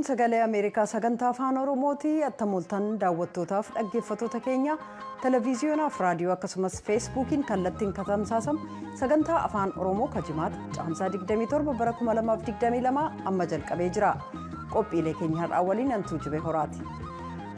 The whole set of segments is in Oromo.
Kun Sagalee Ameerikaa sagantaa Afaan Oromooti. Attam ooltan, daawwattootaaf dhaggeeffattoota keenya televiziyonaaf raadiyoo akkasumas Feesbuukiin kallattiin katamsaasamu. Sagantaa Afaan Oromoo kajimaata Caamsaa 27 bara 2022 amma jalqabee jira. Qophiilee keenya har'aa waliin Antuu Jibee Horaati.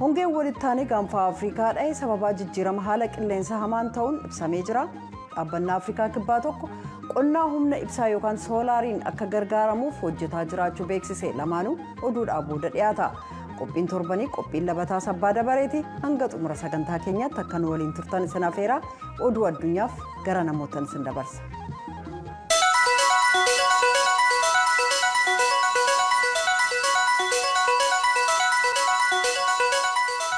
Hongeen walitti aanee Gaanfa Afrikaa dha'e sababaa jijjiirama haala qilleensa hamaan ta'uun ibsamee jira. Dhaabbannaa Afrikaa Kibbaa tokko qonnaa humna ibsaa yookaan soolaariin akka gargaaramuuf hojjetaa jiraachuu beeksise. Lamaanuu oduudhaa booda dhiyaata. Qophiin torbanii, qophiin labataa sabbaa dabareeti. Hanga xumura sagantaa keenyaatti akka nu waliin turtan isin afeeraa, oduu addunyaaf gara namootan isin dabarsa.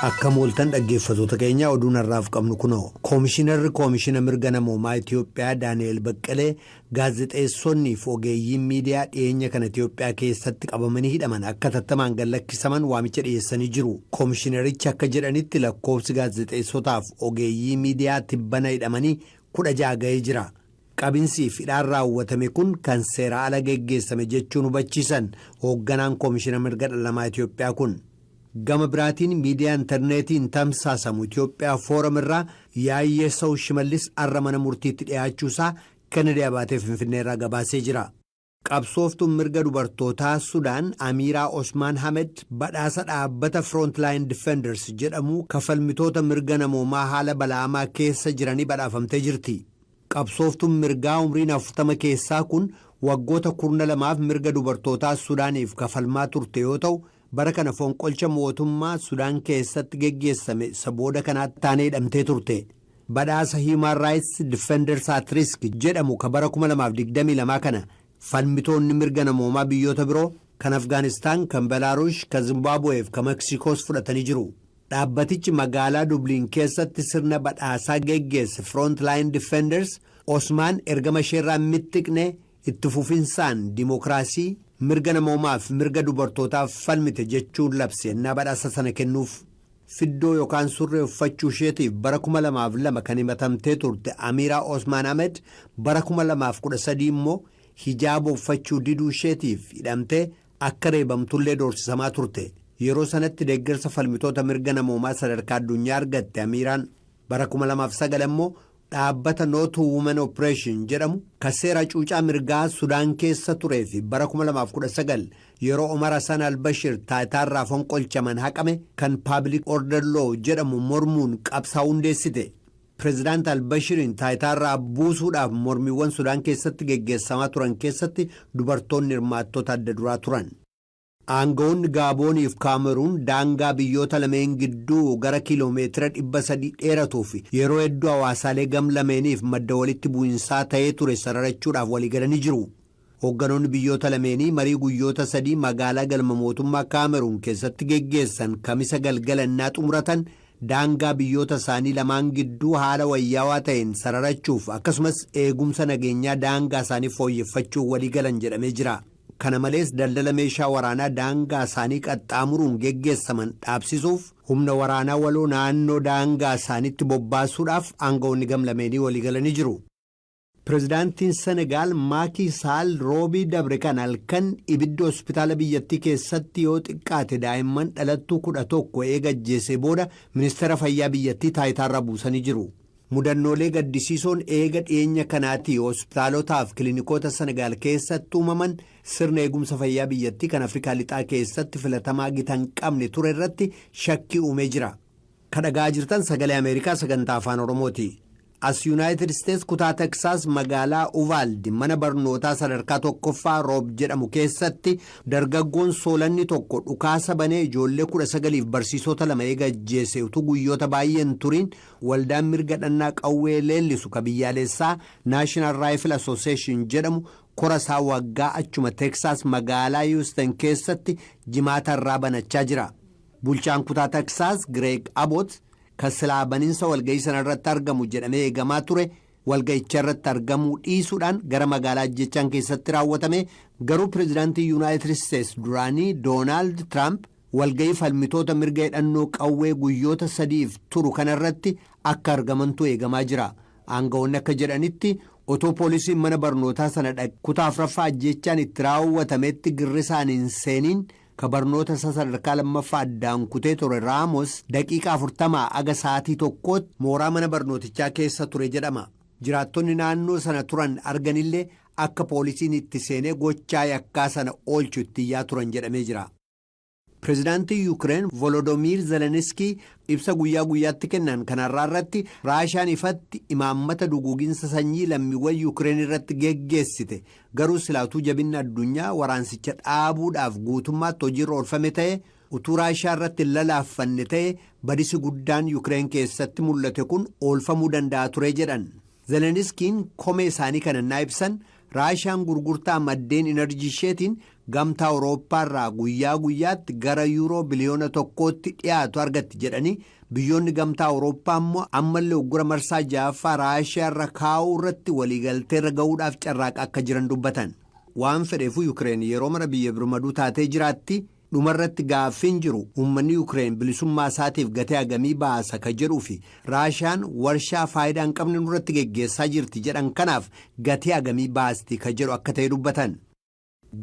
Akkam ooltan, dhaggeeffatoota keenya. Oduun har'aaf qabnu kunoo. Koomishinarri Koomishina Mirga Namoomaa Itiyoophiyaa Daani'eel Baqqalee gaazexeessonnii fi ogeeyyiin miidiyaa dhiyeenya kana Itiyoophiyaa keessatti qabamanii hidhaman akka tattamaan gad lakkisaman waamicha dhiyeessanii jiru. Koomishinarichi akka jedhanitti, lakkoofsi gaazexeessotaaf ogeeyyii miidiyaa tibbana hidhamanii 16 ga'ee jira. Qabinsii fi hidhaan raawwatame kun kan seera ala geggeessame jechuun hubachiisan hoogganaan Koomishina Mirga Dhala Namaa Itiyoophiyaa kun. Gama biraatiin, miidiyaa intarneetiin tamsaasamu Itoophiyaa Fooram irraa Yaayyeessaw Shimallis har'a mana murtiitti dhiyaachuusaa Kennedy Abaatee Finfinnee irraa gabaasee jira. Qabsooftuun mirga dubartootaa Sudaan Amiiraa Osmaan Hamed badhaasa dhaabbata Frontline Defenders jedhamu kafalmitoota mirga namoomaa haala bala'amaa keessa jiranii badhaafamtee jirti. Qabsooftuun mirgaa umriin 40 keessaa kun waggoota 12f mirga dubartootaa Sudaaniif kafalmaa turte yoo ta'u, bara kana fonqolcha mootummaa Sudaan keessatti geggeessame isa booda kanaatti taanee hidhamtee turte. Badhaasa Human Rights Defenders at Risk jedhamu ka bara 2022 kana falmitoonni mirga namoomaa biyyoota biroo kan Afgaanistaan, kan Belaarush, kan Zimbaabuweef kan Meksikoos fudhatanii jiru. Dhaabbatichi magaalaa Dubliin keessatti sirna badhaasaa geggeesse Frontline Defenders Osmaan ergama isheerraa mittiqne, itti fufinsaan dimookiraasii, mirga namoomaa fi mirga dubartootaaf falmite jechuun labse ennaa badhaasa sana kennuuf. Fiddoo yookaan surree uffachuu isheetiif bara 2002 kan himatamtee turte Amiiraa Osmaan Ahmed bara 2013 immoo hijaaba uffachuu diduu isheetiif hidhamtee akka reebamtullee doorsisamaa turte. Yeroo sanatti deeggarsa falmitoota mirga namoomaa sadarkaa addunyaa argatte Amiiraan. Bara 2009 immoo dhaabbata No to Women Oppression jedhamu kan seera cuucaa mirgaa Sudaan keessa turee fi bara 2019 yeroo Omar Hassan al-Bashir taayitaarraa fonqolchaman haqame kan Public Order Law jedhamu mormuun qabsaa'uu hundeessite. Pireezidaant al-Bashiriin taayitaarraa buusuudhaaf mormiiwwan Sudaan keessatti geggeessamaa turan keessatti dubartoonni hirmaattota adda duraa turan. Aangawoonni Gaabooniif Kaameruun daangaa biyyoota lameen gidduu gara kiiloomeetira 300 dheeratuu fi yeroo hedduu hawaasaalee gam lameeniif madda walitti bu'insaa ta'ee ture sararachuudhaaf waliigalanii jiru. Hoogganoonni biyyoota lameenii marii guyyoota 3 magaalaa galma mootummaa Kaameruun keessatti geggeessan Kamisa galgala innaa xumuratan, daangaa biyyoota isaanii lamaan gidduu haala wayyaawaa ta'een sararachuuf akkasumas eegumsa nageenyaa daangaa isaanii fooyyeffachuuf waliigalan jedhamee jira. Kana malees, daldala meeshaa waraanaa daangaa isaanii qaxxaamuruun geggeessaman dhaabsisuuf humna waraanaa waloo naannoo daangaa isaaniitti bobbaasuudhaaf aangawoonni gam lameenii waliigalanii jiru. Pireezidaantiin Senegaal Maakii Saal Roobii dabre kan halkan ibidda hospitaala biyyattii keessatti yoo xiqqaate daa'imman dhalattuu 11 eega ajjeesee booda ministeera fayyaa biyyattii taayitaarraa buusanii jiru. Mudannoolee gaddisiisoon eega dhiyeenya kanaatii hospitaalotaaf kilinikoota Senegaal keessatti uumaman sirna eegumsa fayyaa biyyattii kan Afrikaa Lixaa keessatti filatamaa gita hin qabne ture irratti shakkii uumee jira. Ka dhaga'aa jirtan Sagalee Ameerikaa sagantaa Afaan Oromooti. As Yuunaayitid Isteets kutaa Teksaas magaalaa Uvaaldi mana barnootaa sadarkaa tokkoffaa Roob jedhamu keessatti dargaggoon soolanni tokko dhukaasa banee ijoollee 19f barsiisota lama eega ajjeese utuu guyyoota baay'ee hin turiin, waldaan mirga dhannaa qawwee leellisu ka biyyaalessaa National Rifle Association jedhamu kora isaa waggaa achuma Teksaas magaalaa Houston keessatti Jimaata irraa banachaa jira. Bulchaan kutaa Teksaas Greg Abbott kan silaa baniinsa walga'ii sana irratti argamu jedhamee eegamaa ture walga'icha irratti argamuu dhiisuudhaan gara magaalaa ajjechaan keessatti raawwatame. Garuu pireezidaantii Yuunaayitid Isteets duraanii Doonaald Tiraamp walga'ii falmitoota mirga hidhannoo qawwee guyyoota 3f turu kanarratti akka argamantu eegamaa jira. Aangawoonni akka jedhanitti, otoo poolisiin mana barnootaa sana kutaa afraffaa ajjechaan itti raawwatametti girrisaan hin seeniin Ka barnoota isaa sadarkaa lammaffaa addaan kutee ture Raamos daqiiqaa 40 aga sa'aatii 1tti mooraa mana barnootichaa keessa ture jedhama. Jiraattonni naannoo sana turan arganillee akka poolisiin itti seenee gochaa yakkaa sana oolchu itti iyyaa turan jedhamee jira. Pireezidaantiin Yuukireen Volodoomiir Zeleniskii ibsa guyyaa guyyaatti kennan kanarraa irratti Raashaan ifatti imaammata duguuginsa sanyii lammiiwwan Yuukireen irratti geggeessite, garuu silaatuu jabinni addunyaa waraansicha dhaabuudhaaf guutummaatti hojiirra oolfame ta'e, utuu Raashaa irratti hin lalaaffanne ta'e, badisi guddaan Yuukireen keessatti mul'ate kun oolfamuu danda'a ture jedhan. Zeleniskiin komee isaanii kana naa ibsan, Raashaan gurgurtaa maddeen inerjii isheetiin Gamtaa Awurooppaa irraa guyyaa guyyaatti gara yuuroo biliyoona 1tti dhiyaatu argatti jedhanii, biyyoonni Gamtaa Awurooppaa immoo ammallee uggura marsaa ja'affaa Raashiyaa irra kaa'uu irratti waliigalteerra gahuudhaaf carraaqa akka jiran dubbatan. Waan fedheefuu Yukireen yeroo mara biyya birmaduu taatee jiraatti. Dhumarratti gaaffiin jiru uummanni Yukireen bilisummaa isaatiif gatii hagamii baasa ka jedhuu fi Raashaan warshaa faayidaa hin qabne nurratti geggeessaa jirti jedhan kanaaf gatii hagamii baasti ka jedhu akka ta'e dubbatan.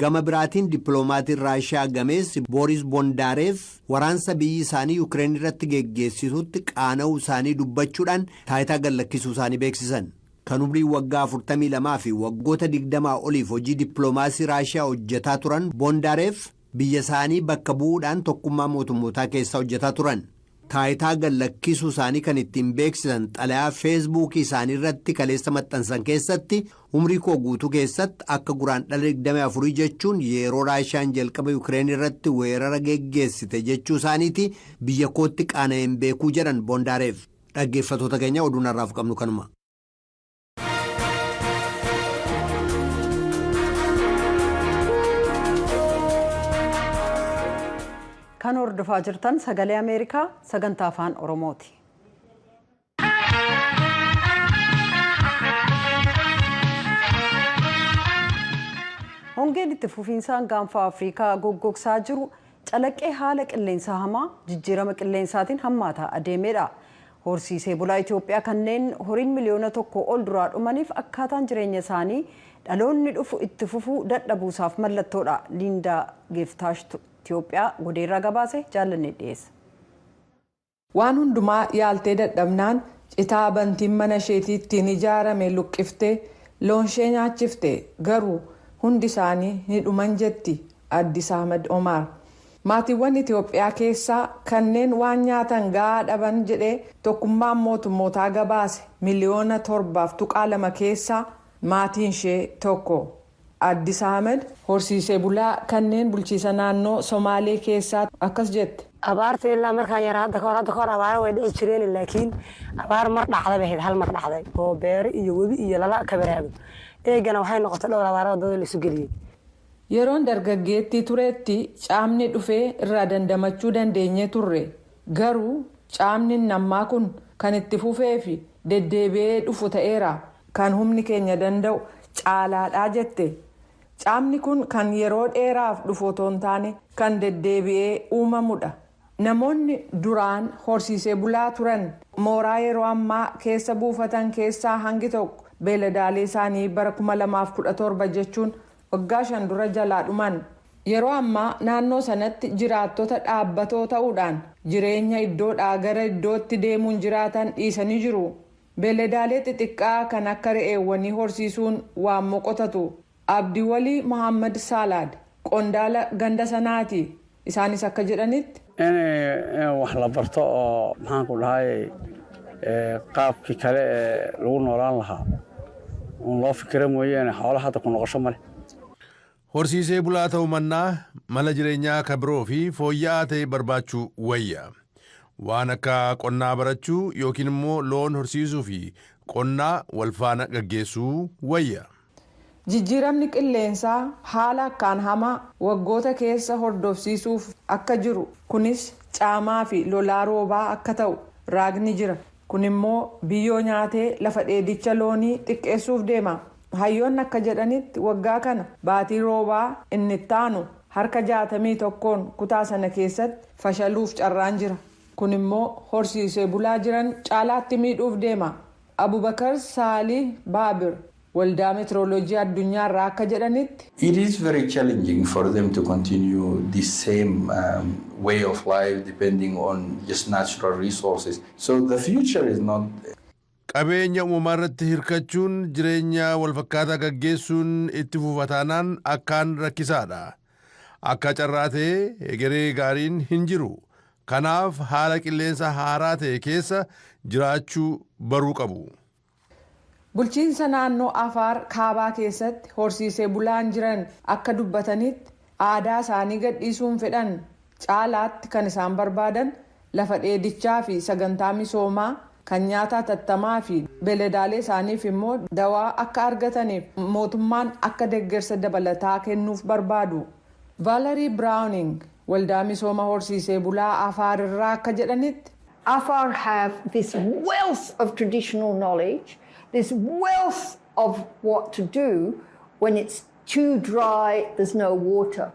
Gama biraatiin dippiloomaatiin Raashiyaa gameessi Booriis Bondaareef waraansa biyyi isaanii Yukireen irratti geggeessitutti qaana'uu isaanii dubbachuudhaan taayitaa gadlakkisuu isaanii beeksisan. Kan umrii waggaa 42 fi waggoota 20 oliif hojii dippiloomaasii Raashiyaa hojjetaa turan Bondaareef biyya isaanii bakka bu'uudhaan Tokkummaa Mootummootaa keessa hojjetaa turan. Taayitaa gadlakkisuu isaanii kan ittiin beeksisan xalayaa Feesbuukii isaanii irratti kaleessa maxxansan keessatti, "Umrii koo guutuu keessatti akka Guraandhala 24 jechuun yeroo Raashiyaan jalqaba Yukireen irratti weerara geggeessite jechuu isaaniiti, biyya kootti qaana'een beekuu" jedhan Bondaareef. Dhaggeeffatoota keenya, oduun har'aaf qabnu kanuma. Kan hordofaa jirtan Sagalee Ameerikaa sagantaa Afaan Oromooti. Hongeen itti fufiinsaan Gaanfa Afrikaa goggogsaa jiru calaqqee haala qilleensaa hamaa jijjiirama qilleensaatiin hammaataa adeemedha. Horsiisee bulaa Itoophiyaa kanneen horiin miliyoona 1 ol duraa dhumaniif akkaataan jireenya isaanii dhaloonni dhufu itti fufuu dadhabuusaaf mallattoodha. Liindaa Geeftaash Itoophiyaa Godeerraa gabaase, Jaallannee dhiyeessa. Waan hundumaa yaaltee dadhabnaan citaa bantiin mana isheetii ittiin ijaarame luqqiftee loonshee nyaachifte, garuu hundi isaanii ni dhuman jetti Addis Ahmad Omaar. Maatiiwwan Itoophiyaa keessaa kanneen waan nyaatan gahaa dhaban jedhee Tokkummaan Mootummootaa gabaase miliyoona 7.2 keessaa maatiin ishee tokko. Addis Ahmed horsiisee bulaa kanneen bulchiisa naannoo Somaalee keessaa akkas jette. Abaarta ilaa markaan yaraa hadda ka hor abaaro way dhici jireen, laakiin abaar mar dhacday bay ahayd, hal mar dhacday oo beero iyo webi iyo lala kabaraado. Eegana waxay noqotay dhowr abaaro dada la isu geliyey. Yeroon dargaggeettii turetti caamni dhufee irraa dandamachuu dandeenyee turre, garuu caamni ammaa kun kan itti fufee fi deddeebi'ee dhufu ta'eera, kan humni keenya danda'u caalaadhaa jette. Caamni kun kan yeroo dheeraaf dhufu otoo hin taane kan deddeebi'ee uumamudha. Namoonni duraan horsiisee bulaa turan mooraa yeroo ammaa keessa buufatan keessaa hangi tokko beeladaalee isaanii bara 2017 jechuun waggaa 5 dura jalaa dhuman. Yeroo ammaa naannoo sanatti jiraattota dhaabbatoo ta'uudhaan jireenya iddoodhaa gara iddootti deemuun jiraatan dhiisanii jiru. Beeladaalee xixiqqaa kan akka re'eewwanii horsiisuun waan moqotatu. Abdiwalii Mohaammed Saalaad qondaala ganda sanaati. Isaanis akka jedhanitti. In wax la barto oo, maxaan ku dhahay, qaabkii kale ee lagu noolaan lahaa un loo fikira mooyaane, xoolaha hadda ku noqosho male. Horsiisee bulaa ta'uu mannaa mala jireenyaa ka biroo fi fooyya'aa ta'e barbaachuu wayya. Waan akka qonnaa barachuu yookiin immoo loon horsiisuu fi qonnaa wal faana gaggeessuu wayya. Jijjiiramni qilleensaa haala akkaan hamaa waggoota keessa hordofsiisuuf akka jiru, kunis caamaa fi lolaa roobaa akka ta'u raagni jira. Kun immoo biyyoo nyaatee lafa dheedicha loonii xiqqeessuuf deema. Hayyoonni akka jedhanitti waggaa kana baatii roobaa inni itti aanu harka 61n kutaa sana keessatti fashaluuf carraan jira. Kun immoo horsiisee bulaa jiran caalaatti miidhuuf deema. Abubakar Saalih Baabir. Waldaa Meetirooloojii Addunyaa irraa akka jedhanitti, It is very challenging for them to continue this same way of life depending on just natural resources. So the future is not Qabeenya uumamaa irratti hirkachuun jireenya walfakkaataa gaggeessuun itti fufa taanaan akkaan rakkisaadha. Akka carraa ta'ee egeree gaariin hin jiru. Kanaaf haala qilleensa haaraa ta'e keessa jiraachuu baruu qabu. Bulchiinsa naannoo Afaar kaabaa keessatti horsiisee bulaan jiran akka dubbatanitti, aadaa isaanii gadhiisuun fedhan. Caalaatti kan isaan barbaadan lafa dheedichaa fi sagantaa misoomaa kan nyaata hatattamaa fi beeladaalee isaaniif immoo dawaa akka argataniif mootummaan akka deeggarsa dabalataa kennuuf barbaadu. Vaalarii Biraawuning waldaa misooma horsiisee bulaa Afaar irraa akka jedhanitti, Afar have this wealth of traditional knowledge, this wealth of what to do when it's too dry, there's no water.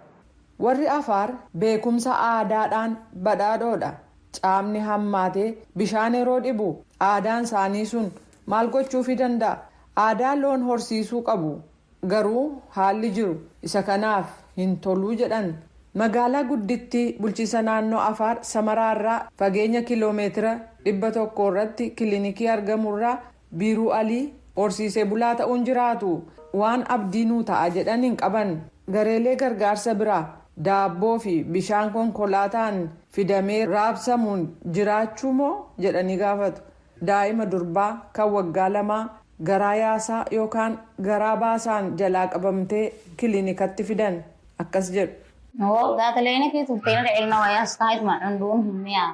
Warri Afaar beekumsa aadaadhaan badhaadhoodha. Caamni hammaatee bishaan yeroo dhibu aadaan isaanii sun maal gochuufii danda'a? Aadaa loon horsiisuu qabu. Garuu haalli jiru isa kanaaf hin toluu jedhan. Magaalaa guddittii bulchiisa naannoo Afaar Samaraarraa fageenya kiloomeetira 100 irratti kilinikii argamurraa Biiruu Alii horsiisee bulaa ta'uun jiraatu. Waan abdii nuu ta'a jedhan hin qaban. Gareelee gargaarsa biraa daabboo fi bishaan konkolaataan fidamee raabsamuun jiraachuu moo jedhanii gaafatu. Daa'ima durbaa kan waggaa 2 garaa yaasaa yookaan garaa baasaan jalaa qabamtee kilinikatti fidan akkas jedhu. Oo gaataleeni turteena dhecilna wayaas ma cunduun miya.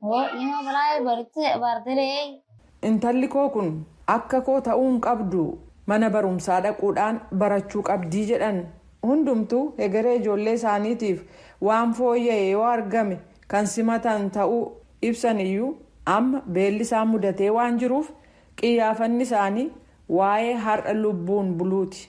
Oo ima balaa barte bartelee. Intalli koo kun akka koo ta'uu hin qabdu, mana barumsaa dhaquudhaan barachuu qabdii jedhan. Hundumtuu egeree ijoollee isaaniitiif waan fooyya'e yoo argame kan simatan ta'uu ibsan iyyuu, amma beelli isaan mudatee waan jiruuf qiyyaafanni isaanii waa'ee har'a lubbuun buluuti.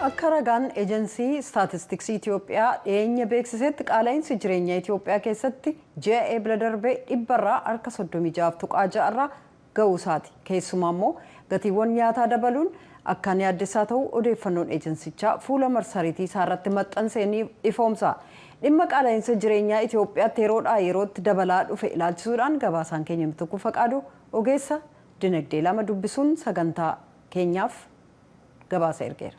Akka ragaan Ejensii Istaatistiksii Itoophiyaa dhiyeenya beeksisetti, qaala'insi jireenya Itoophiyaa keessatti ji'a Eebila darbee 36.6% irraa ga'uu isaati. Keessumaa immoo gatiiwwan nyaataa dabaluun akkaan yaaddessaa ta'uu odeeffannoon ejensichaa fuula marsariitii isaa irratti maxxansee ni ifoomsa. Dhimma qaala'insa jireenyaa Itoophiyaatti yeroodhaa yerootti dabalaa dhufe ilaalchisuudhaan gabaasaan keenya Mitikkuu Faqaaduu ogeessa dinagdee lama dubbisuun sagantaa keenyaaf gabaasa ergeera.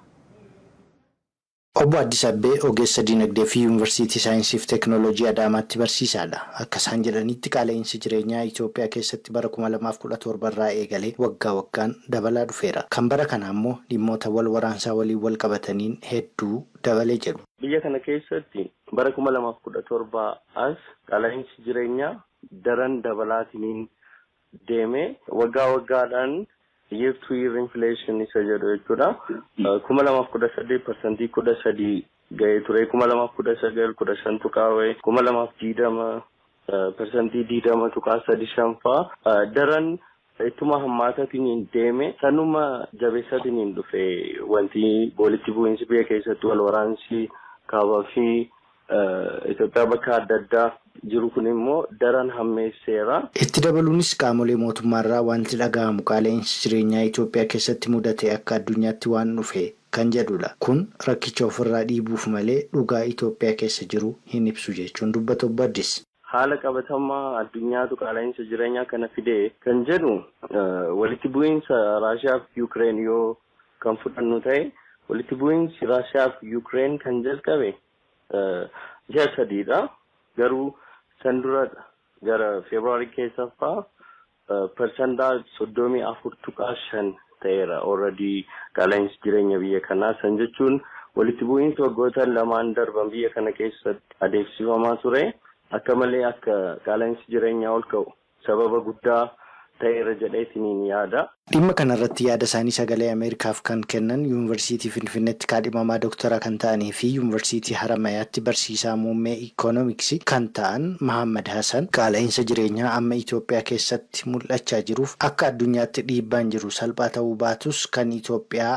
Obbo Addis Abbee ogeessa dinagdee fi Yuunivarsiitii Saayinsii fi Teekinooloojii Adaamaatti barsiisaadha. Akka isaan jedhanitti, qaala'insi jireenyaa Itoophiyaa keessatti bara 2017 irraa eegalee waggaa waggaan dabalaa dhufeera. Kan bara kana immoo dhimmoota wal waraansaa waliin wal qabataniin hedduu dabalee jedhu. Biyya kana keessatti bara 2017 as qaala'insi jireenyaa daran dabalaatiin deeme, waggaa waggaadhaan year to year inflation isa jedhu jechuudha. 2018 13% ga'ee ture. 2019 15 tuqaa wayi. 2020 20.35% fa'aa daran ittuma hammaataatiin deeme. Sanuma jabeessaatiin dhufe wanti walitti bu'iinsi biyya keessatti, wal waraansi kaabaa fi Itoophiyaa bakka adda addaa jiru kun immoo daran hammeesseera. Itti dabaluunis, qaamolee mootummaarraa wanti dhaga'amu qaala'insi jireenyaa Itoophiyaa keessatti mudate akka addunyaatti waan dhufe kan jedhudha. Kun rakkicha ofirraa dhiibuuf malee dhugaa Itoophiyaa keessa jiru hin ibsu jechuun dubbatu Obbo Addis. Haala qabatamaa addunyaatu qaala'insa jireenyaa kana fide kan jedhu, walitti bu'iinsa Raashiyaa fi Yukireen yoo kan fudhannu ta'e, walitti bu'iinsi Raashiyaa fi Yukireen kan jalqabe ji'a 3dha. Garuu san dura gara Feebruaarii keessa fa'aa 34.5% ta'eera already qaala'insi jireenya biyya kanaa. San jechuun walitti bu'iinsi waggoota lamaan darban biyya kana keessatti adeemsifamaa ture akka malee akka qaala'insi jireenyaa ol ka'u sababa guddaa ta'eera jedheetiniin yaada. Dhimma kanarratti yaada isaanii Sagalee Ameerikaaf kan kennan Yuunivarsiitii Finfinneetti kaadhimamaa dooktaraa kan ta'anii fi Yuunivarsiitii Haramayaatti barsiisaa muummee ikoonomiksii kan ta'an Mahammad Hassan, qaala'insa jireenyaa amma Itoophiyaa keessatti mul'achaa jiruuf akka addunyaatti dhiibbaan jiru salphaa ta'uu baatus kan Itoophiyaa